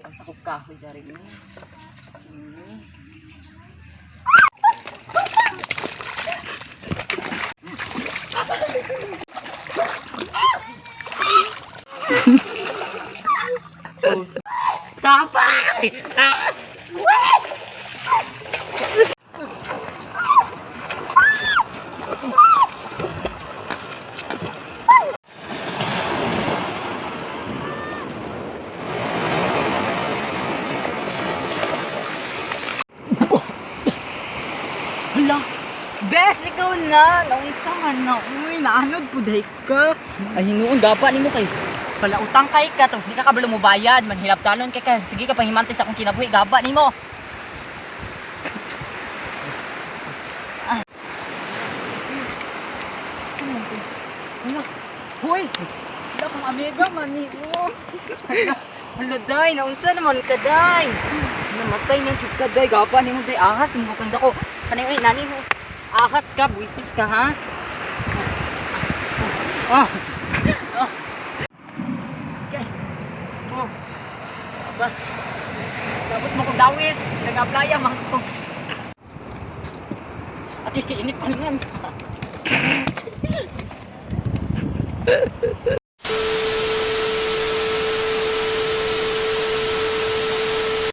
Ang sakop kahoy dari ni. Sini. Tapay! Ah! Hala! Bes, ikaw na! Naunsa man na. Uy, naanod po dahi ka. Ay, hinuon, gaba nimo kay. Palautang kay ka, tapos di ka kabalo mo bayad. Manhilap tanon kay ka. Sige ka, pahimante sa akong kinabuhi. Gaba nimo. Ah. Hala. Hoy! Wala kong amiga, mani mo. Hala, hala, day. Naunsa naman ka, day. Namatay ng jud ka, day. Gaba nimo, day. Ahas, mo kang dako. Kanay, uy, nani mo. Ahas ka, buisis ka, ha? Ah. Ah. Okay. Oh. Aba. Sabot mo kong dawis. Nag-applya, man ko. Ate, kainit pa naman.